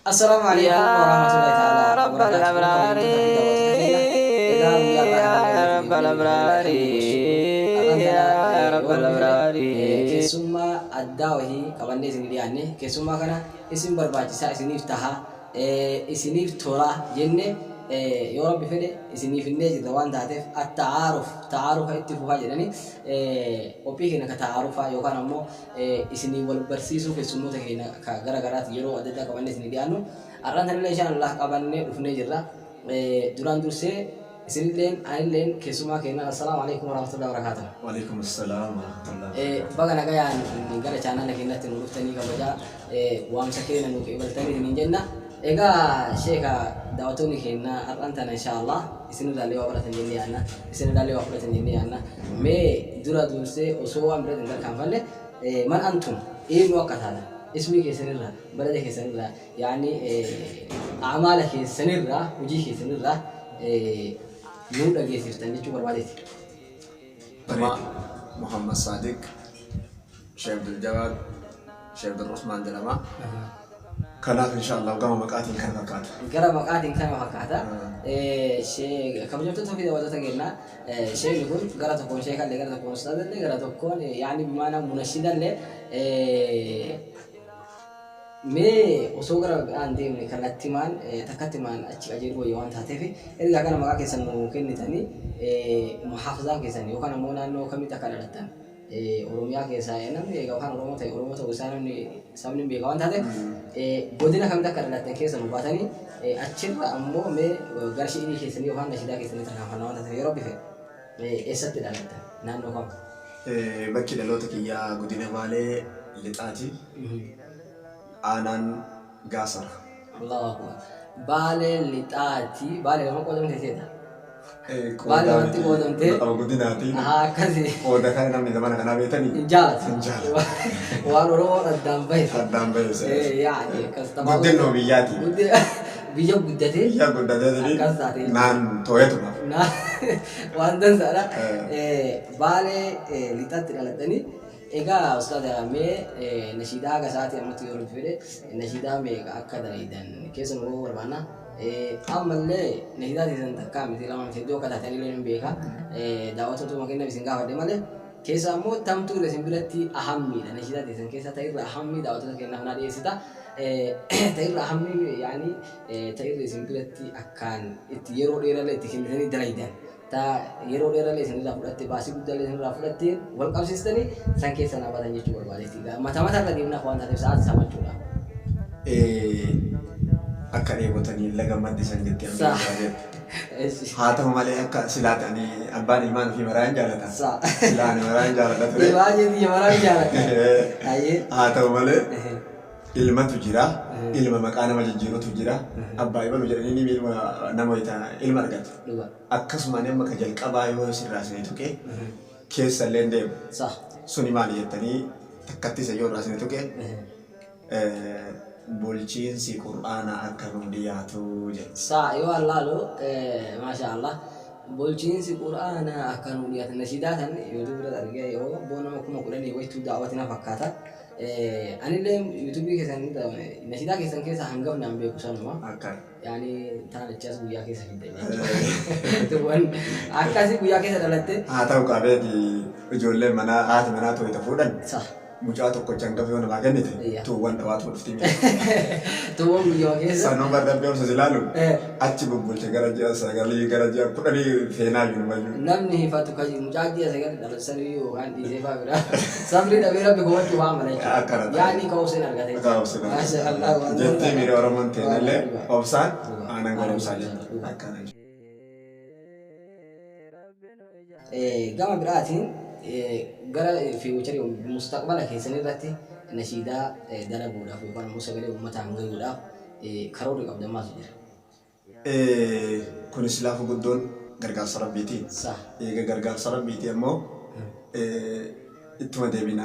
Assalaamu alaikum warahmatullahi ta'ala يا رب wabarakaatuhu. الأبرار Kabajamtoota fi daawwattoota keenya, egaa guyyaa يا har'aa kana رب irratti deebinee الأبرار jirra. Alhamdu washukru. Har'aan tana يا رب yoo Rabbi fedhe الأبرار keessummaa addaa wahii qabannee isin dhiyaanne. Keessummaa kana isin barbaachisaa, isiniif tahaa, isiniif tolaa jenne, yoo Rabbi fedhe isiniif hinnee jirra waan taateef, at-ta'aaruf ta'aarufa itti fufaa jedhanii, qophii keenya ka ta'aarufaa yookaan ammoo isinii wal barsiisuu keessummoota keenya ka gara garaati yeroo adda addaa qabannee isinii dhiyaannu, har'aan tanallee insha Allah qabannee dhufnee jirra. Duraan dursee isinilleen anilleen keessummaa keenya, assalaamu alaikum warahmatullahi wabarakaatuh. Waalaikum assalam warahmatullahi wabarakatuh. Baga nagayaan gara chaanaala keenyatti nu dhuftanii, kabajaa waamsa keenya nu qeebaltanii isiniin jenna. Egaa sheeka, daawwattoonni keenya har'aan tana insha Allah isinirraallee waa baratan jennee yaadna. Isinirraallee waa fudhatan jennee yaadna. Mee dura dursee osoo waan biratti hin tarkaanfanne, man antum, eenyu akka taatan, ismii keessanirraa, balada keessanirraa, yaani amaala keessanirraa, hojii keessanirraa nuu dhageessiftan jechuu barbaadeeti. Bareeda. Muhammad Sadiq Sheikh Abdul Jawad Sheikh Abdul Rahman jedhama. Kanaaf inshallah gama maqaatiin kana fakkaata. Gara maqaatiin kana fakkaata. Kabajamtoota fi daawwattoota keenya, sheekni kun gara tokkoon sheekallee, gara tokkoon ustaazallee, gara tokkoon yaani bimaana munashidallee. Mee osoo gara biraan deemne, kallattimaan takkattimaan achi qajeeluu wayya waan taateef, ergaa kana maqaa keessan nu kennitanii, muhaafazaan keessan yookaan ammoo naannoo kamitti akka dhalattan, Oromiyaa keessaa, namni egaa afaan Oromoo ta'e Oromoo ta'uu isaa namni sabni hin beeka waan taateef, godina kamitti akka dhalattan keessa nu baatanii, achirra ammoo mee gara shi'irii keessanii yookaan nashidaa keessanii tarkaanfannaa waan taateef, yeroo bife eessatti dhalattan, naannoo kam? Bakki dhaloota kiyyaa godina Baalee Lixaati. Aanaan Gaasara. Allahu Akbar. Baalee Lixaati. Baalee lama qoodamte seeta. Baalee lamatti qoodamtee. Maqama godinaati. Ahaa, akkasi. Qooda kana namni zamana kanaa beetanii. Hin jaalatu. Hin jaalatu. Waan Oromoon addaan bahe. Addaan bahe. Yaani akkas Guddinoo biyyaati. Biyya guddatee. Biyya guddatee Akkas taate. Naan tooyatuma. Waan dansaadha. Baalee Lixaatti dhalatanii. Egaa ustaaza, mee nashiidaa haga sa'aatii ammatti yoo Rabbi fedhe nashiidaa meeqa akka dalaydan keessa nu bahuu barbaanna. Ammallee nashiidaa teessan takkaa miti, lama miti, hedduu akka taatanillee nan beeka. Daawwattootuma kennaaf isin gaafadhe malee, keessa ammoo tamtuu irra isin biratti ahammiidha. Nashiidaa teessan keessa ta irra ahammii daawwattoota kennaaf naa dhiyeessita. Ta irra ahammii, yaani ta irra isin biratti akkaan itti yeroo dheerallee itti kennitanii dalaydan, ta yeroo dheerallee isinirraa fudhatte, baasii guddaallee isinirraa fudhatte, wal qabsiistanii san keessa naa baatan jechuu barbaadeeti. Mata mata irra deemnaaf waan taateef, sa'aatii samachuudha. Akka dheebotanii laga maddisan jettee amma jettu. Haa ta'u malee, akka silaati ani abbaan ilmaan ofii maraa hin jaalata. Silaa ani maraa hin jaalata ture. Baay'ee biyya maraa hin jaalata. Ayyee. Haa ta'u malee, ilmatu jira. Ilma maqaa nama jijjiirutu jira. Abbaa ibalu jedhanii ni ilma nama wayita ilma argatu. Akkasuma ani amma ka jalqabaa yoo sirraa isinii tuqe keessa illee hin deemu. Suni maali jettanii, takkatti isa yoo irraa isinii tuqe, bulchiinsi Qur'aanaa akka nuu dhiyaatu jedhe. Yoo allaalu, maasha Allah, bulchiinsi Qur'aanaa akka nuu dhiyaatu, nashiidaa tan YouTube irratti argee, yeroo abboo nama 10,000 waytuu daawwati na fakkaata. Anillee YouTube keessan nashiidaa keessan keessa hangafni an beeku sanuma. Akka. Yaani taan achaas guyyaa keessa fidda jechuudha. Akkasii guyyaa keessa dhalatte. Haa ta'u qabeeti, ijoolleen manaa haati manaa tooyita fuudhan mucaa tokkocha hangafa yoo namaa kennite tuuwwan dhawaatu dhufti miti. Tuuwwan guyyaa keessa. Sanuu bar Rabbi obsa si ilaalu achi bubbulche, gara ji'a 9, gara ji'a 10 seenaa jiru mayyuu. Namni hifatu kan mucaa ji'a 9 dhalatu saniyyuu yookaan dhiisee fa'aa biraa sabri dhabee Rabbi komachuu fa'aa mala jechuudha. Akkana ta'e. Yaani ka obseen argate. Ka obseen argate. Maasha Allah, waan Jettee dansaadha. miira Oromoon teenallee obsaan Dhugaa. aanan goromsaa jetti. Akkana. Gama biraatiin gara future, mustaqbala keessan irratti nashiidaa dalaguudhaaf yookaan immoo sagalee uummataan gahuudhaaf karoorri qabdan maaltu jira? Kunis laafa guddoon gargaarsa Rabbiiti. Eega gargaarsa Rabbiiti ammoo ittuma deebina,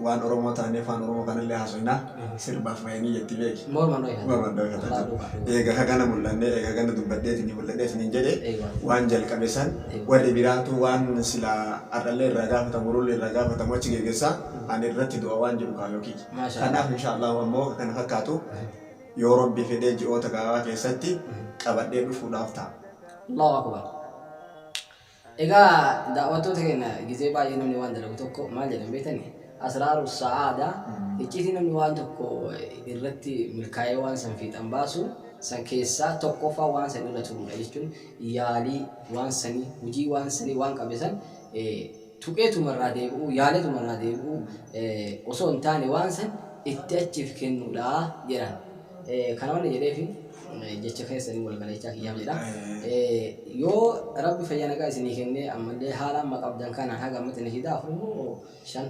waan Oromoo taanee afaan Oromoo kanallee haasofnaa, sirbaaf bayanii jetti beeki. Morma dhoyfata. Morma dhoyfata. Allah, dhugaa. Eega hagana mul'annee, eega hagana dubbadheetiin mul'adheetiin jedhe, waan jalqabe san warri biraatu waan silaa har'allee irraa gaafatamu, borullee irraa gaafatamu achi geeggessaa, ani irratti du'a waan jedhu kaayoo kiyya. Maasha Kanaaf insha Allah ammoo kana fakkaatu. Yoo Rabbi fedhee ji'oota gabaabaa keessatti qabadhee dhufuudhaaf ta'a. Allahu Akbar. Egaa daawwattoota keenya gizee baay'ee namni waan dalagu tokko maal jedhan beektani? Asraaru sa'aada icciitii namni waan tokko irratti milkaa'ee waan san fiixan baasu san keessaa tokkoffaa waan san irra turuudha jechuun yaalii waan sanii hojii waan sanii waan qabe san tuqeetuma irraa deebi'uu yaaleetuma irraa deebi'uu osoo hin taane waan san itti achiif kennuudha jedhan. Kana wanni jedheefi jecha keessanii wal galeechaa kiyyaaf jedha. Yoo Rabbi fayyaa nagaa isinii kennee ammallee haala amma qabdan kanaan haga ammatti nashiidaa 4 moo 5?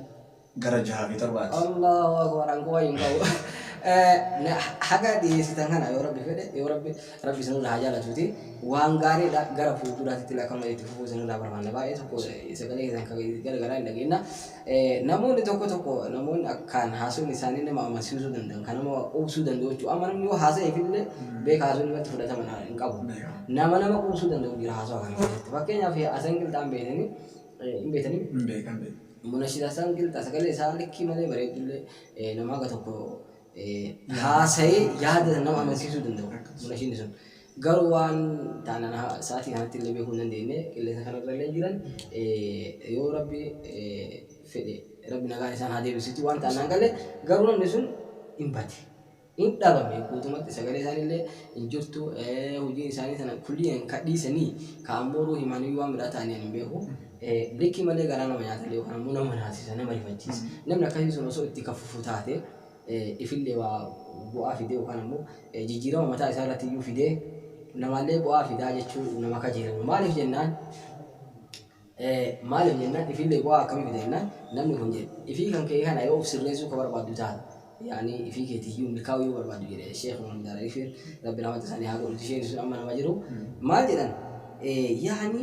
Gara 6 fi 7ti. Allahu akbar an quba hin qabu. Haga dhiyeessitan kana yoo Rabbi fedhe yoo Rabbi Rabbi isinirraa haa jaalatuuti waan gaariidha gara fuulduraatti akkanuma itti fufuu isinirraa barbaanna baay'ee tokko sagalee keessan kan gara garaa hin dhageenna. Namoonni tokko tokko namoonni akkaan haasofni isaanii nama amansiisuu danda'an kan nama quubsuu danda'u jechuudha. Amma namni yoo haasa'eef illee beeka haasofni namatti fudhatama hin qabu. Nama nama quubsuu danda'u jira haasawa kana keessatti. Fakkeenyaaf Hasan Qilxaan beektanii hin beektanii? Hin beekan beekan. Munashid Hasan Qilxaa sagalee isaa likkii malee bareeddullee nama haga tokko haasa'ee yaada nama amansiisuu danda'u munashiidni sun. Garuu waan taanaan sa'aatii kanatti illee beekuu hin dandeenye qilleensa kanarra illee jiran yoo Rabbi fedhe Rabbi nagaan isaan haa deebisutti waan taanaan galee garuu namni sun hin bade. Hin dhabame guutumatti sagalee isaanii illee hin jirtu hojiin isaanii sana kulliyan ka dhiisanii ka ammoo ruuhi maaniyyuu waan biraa ta'anii ani hin beeku. Likkii malee garaa nama nyaata yookaan ammoo nama naasisa nama rifachiisa. Namni akkasii sun osoo itti kafufu taate ifillee waa bu'aa fidee yookaan ammoo jijjiirama mataa isaa irratti iyyuu fidee namaallee bu'aa fidaa jechuu nama kajeelamu. Maaliif jennaan maaliif jennaan ifillee bu'aa akkamii fida jennaan namni kun jedhe ifii kan kee kana yoo of sirreessuu ka barbaaddu taate yaani ifii keetiyyuu milkaa'uu yoo barbaaddu jedhe Sheekh Muhammad Al-Arifiin Rabbi rahmata isaanii haa godhu isheen sun amma nama jiru maal jedhan yaani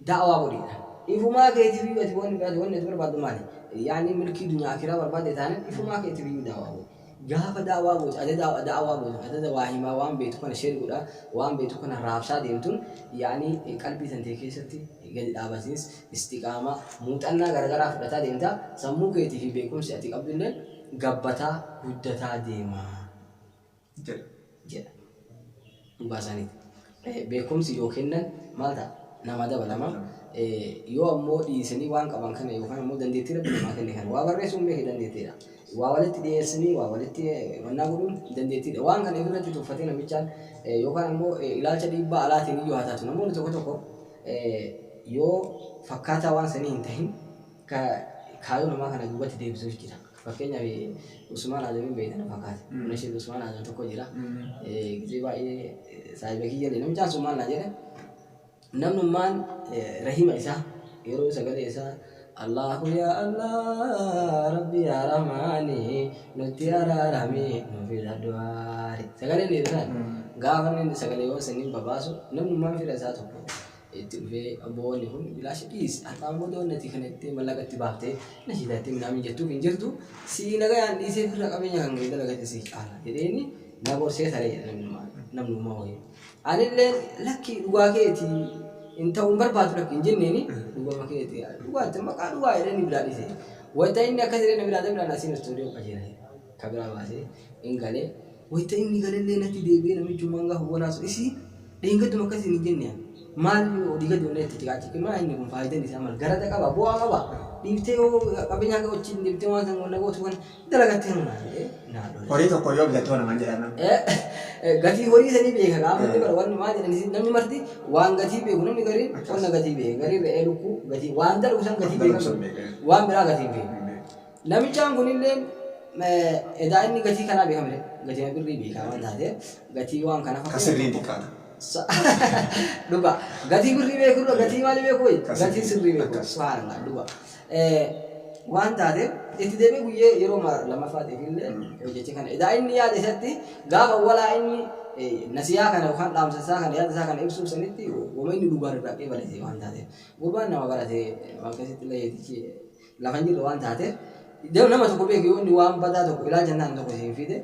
da'awaa godhiidha. Ifumaa keetiif iyyuu ati wanni biraati wanni ati barbaaddu maali? Yaani milkii dunyaa akiraa barbaadde taanaan ifumaa keetiif iyyuu da'awaa godhi. Gaafa da'awaa gootu adada da'awaa gootu adada waa himaa waan beektu kana share godhaa waan beektu kana raabsaa deemtuun yaani qalbii tantee keessatti gadi dhaabatiins istiqaamaa muuxannaa garagaraa fudhataa deemta sammuu keetii fi beekumsi ati qabdullee gabbataa guddataa deema. Jedha. Jedha. Dhugaa isaaniiti. Beekumsi yoo kennan maal ta'a? Namaa dabalama. Yoo ammoo dhiisanii waan qaban kana yookaan ammoo dandeettii Rabbi namaa kenne kana waa barreessuun beeki dandeettiidha. Waa walitti dhiyeessanii waa walitti wannaa godhuun dandeettiidha. Waan kana ifirratti tuffatee namichaan yookaan ammoo ilaalcha dhiibbaa alaatiin iyyuu haa taatu. Namoonni tokko tokko yoo fakkaataa waan sanii hin tahin kaayoo namaa kana duubatti deebisuuf jira. Fakkeenyaaf Usmaan Aadamiin beektan fakkaata. Munashid Usmaan Aadam tokko jira. Gizee baay'ee saahiba kiyya illee namichaan sun maal naa jedhe namnummaan rahima isaa yeroo sagalee isaa Allahu yaa Allah Rabbi yaa Rahmaani nutti araarami nu filadhu waari sagaleen isaan gaafa inni sagalee yoo saniin babaasu namnummaan fira isaa tokko itti dhufee abboo wanni kun bilaasha dhiisi har'aan booda wanni ati kana itti mallaqa itti baaftee nashiidaa itti minaamin jettuuf hin jirtu sii nagayaan dhiisee firra qabeenya kan kee dalagate sii caala jedheeni na gorsee taree jedha namnummaa namnummaa wayii anillee lakki dhugaa keeti hin ta'uu hin barbaadu lakki hin jenneeni dhugama keeti dhugaatti maqaa dhugaa jedhanii biraa dhiise wayita inni akkas jedhee na biraa dabran asiin istuudiyoo qajeela ka biraa baasee hin galee Wayta inni galellee natti deebi'ee namichummaan gaafa walaasu isii dheengadduma akkas hin jenne ani. Maal olii gadi onnee itti ciqaaciqi maa inni kun faayidaan isaa maal garada qaba bu'aa qaba dhiiftee yoo qabeenya akka wajjin deemtee waan san wanna gootu kana dalagattee nu naa jedhee naa lole. Horii tokko yoo bitatte hoo namaan jedhan namni. Gatii horii sanii beeka gaafa inni bara wanni maal jedhan isin namni marti waan gatii beeku namni gariin qonna gatii beeka gariin re'ee lukkuu gatii waan dalagu san gatii Waan dalagu beeka san beeka. waan biraa gatii hin beeku. Namichaan kunilleen edaa inni gatii kanaa beeka mire gatii birrii beekaa waan taateef gatii waan kana Ka sirriin xiqqaata. Dhuga gatii birrii beeku irra gatii maali beeku wayi Ka gatii sirrii beeku Akkas. subhaanallah dhuga waan taateef itti deebi'ee guyyee yeroo lammaffaatiif illee hojjeche kana edaa inni yaada isatti gaafa walaa inni nasiyaa kana yookaan dhaamsa isaa kana yaada isaa kana ibsuuf sanitti wama inni dhugaan irraa qeebalate waan taateef gurbaan nama barate waan keessatti illee yeetichi lafa hin jirre waan taateef nama tokko beeku yoo inni waan badaa tokko ilaalcha hin taane tokko isin fide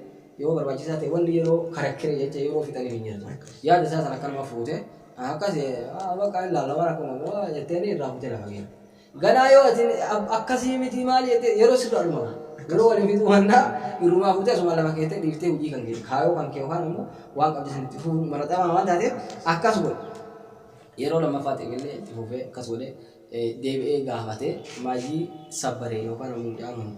yoo barbaachisaa ta'e wanni yeroo karakkire jecha yeroo fixaniif hin jirtu. Yaada isaa sana akkanuma fuute akkas bakka inni laala waan akkuma jetteeni irraa fuutee lafa geessa. Ganaa yoo ati akkasii miti maali jettee yeroo sirraa dhuma. Yeroo waliin fixuu mannaa irrumaa fuutee asuma lafa keettee dhiiftee hojii kan kee kaayoo kan kee yookaan immoo waan qabdi san itti fufuu maraxamaa waan taateef akkas godhe. Yeroo lammaffaa illee itti fufee akkas godhe deebi'ee gaafate maajii sabbaree yookaan immoo mucaan kun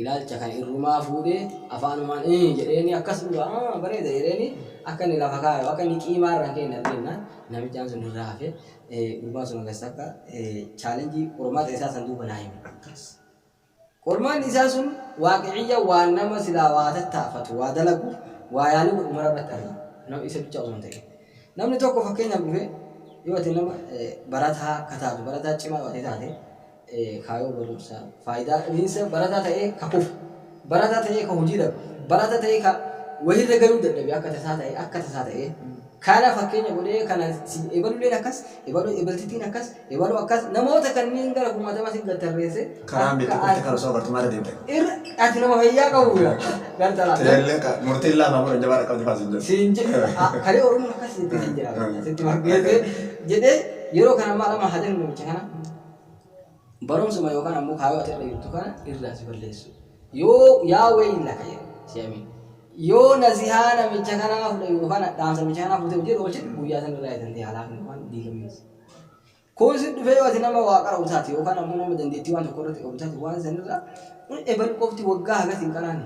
ilaalcha kan irrumaa fuudhee afaanumaan jedheeni akkas dhugaa bareeda jedheeni akka inni lafa kaayu akka inni qiimaa irraa kenne argennaan namichaan sun irraa hafe gurbaan sun akkas akka chaalenjii qormaata isaa san duuba naa hime. Qormaanni isaa sun waaqiciyya waan nama silaa waa tattaafatu waa dalagu waa yaalii godhu mara irratti argama. Nama isa bicha osoo hin ta'in. Namni tokko fakkeenyaaf dhufee yoo ati nama barataa ka taatu barataa cimaa yoo ati taate kaayoo barumsaa faayidaa dhabiinsa barataa ta'ee ka kufu barataa ta'ee ka hojii dhabu barataa ta'ee ka wahirra gayuu dadhabe akka tasaa ta'ee akka tasaa ta'ee kana fakkeenya godhee kana ebaluleen akkas ebaluu ebaltittiin akkas ebaluu akkas namoota kanneen gara kumaatama si gattarreesse Karaan beektu qofti kan osoo agartu maal deemte? Irra ati nama fayyaa qabu gartala. Teellee murtiin lafaa mura jabaadha qabdi faasin jedhu. Siin jedhe kalee Oromoon akkas jettee siin jedha sitti fakkeessee jedhee yeroo kana maal amma hadan namicha kana barumsuma yookaan ammoo kaayoo ati irra jirtu kana irraa si balleessu. Yoo yaa weeylaka jedhe si amiin. Yoo nasihaa namicha kanaa fudhe yookaan dhaamsa namicha kanaa fuutee hojii irra oolchite guyyaa san irraa eegaltee halaakni yookaan diigamiinsi. Kun si dhufee yoo ati nama waa qara'u taate yookaan ammoo nama dandeettii waan tokko irratti qabu taate waan sanirraa ebalu qofti waggaa hagas hin qaraane.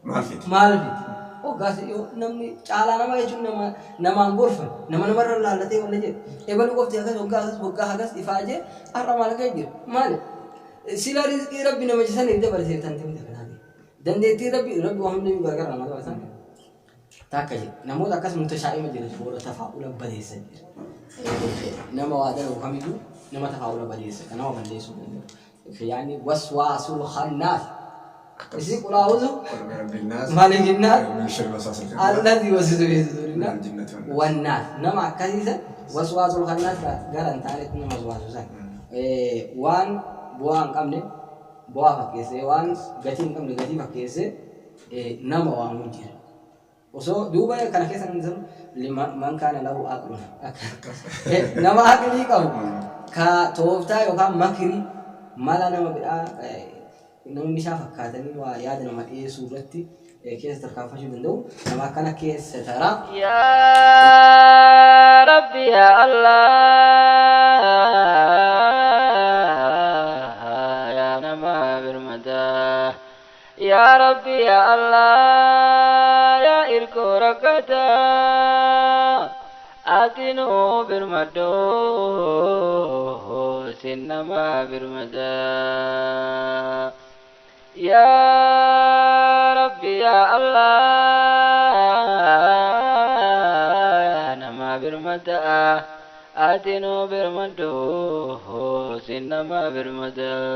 Maal fiti? Maal fiti? Waggaa yoo namni caalaa nama jechuun nama namaan gorfan nama namarra laallatee wanna jedhu ebalu qofti hagas waggaa hagas waggaa hagas ifaajee har'a maal ga'e jira maali? Sila rizqii rabbi namicha saniif dabarseef tan ta'e kanaati. Dandeettii rabbi rabbi waan hundayyuu gargar nama dabarsan. Takka jedhe namoota akkas mutashaa'ima jira warra tafaa'ula baleessan jira. Nama waa dalagu kamiyyuu nama tafaa'ula baleessa kan nama balleessuu danda'u. Yaani waswaasul khannaas. Isi qulaa'uzu malikinnaas alladhi yuwaswisu fi sudurinnaas wannaas. Nama akkasiisan waswaasul khannaas gara hin taanetti nama waswaasu san. Waan bu'aa hin qabne bu'aa fakkeessee waan gatii hin qabne gatii fakkeessee nama waamu jira. Osoo duuba kana keessa namni jiru man kaana lahu aqlun nama aqlii qabu ka tooftaa yookaan makrii mala nama biraa nama mishaa fakkaatanii waa yaada nama dhiyeessuu irratti keessa tarkaanfachuu danda'u nama akkana keessa taraa. Yaa Rabbi yaa Allah yaa nama birmataa. Yaa Rabbi yaa Allah yaa irkoo rakkataa ati nuu birmadhu sin nama birmataa. Yaa Rabbi yaa Allah yaa nama birmataa ati nuu birmadhu sin nama birmataa.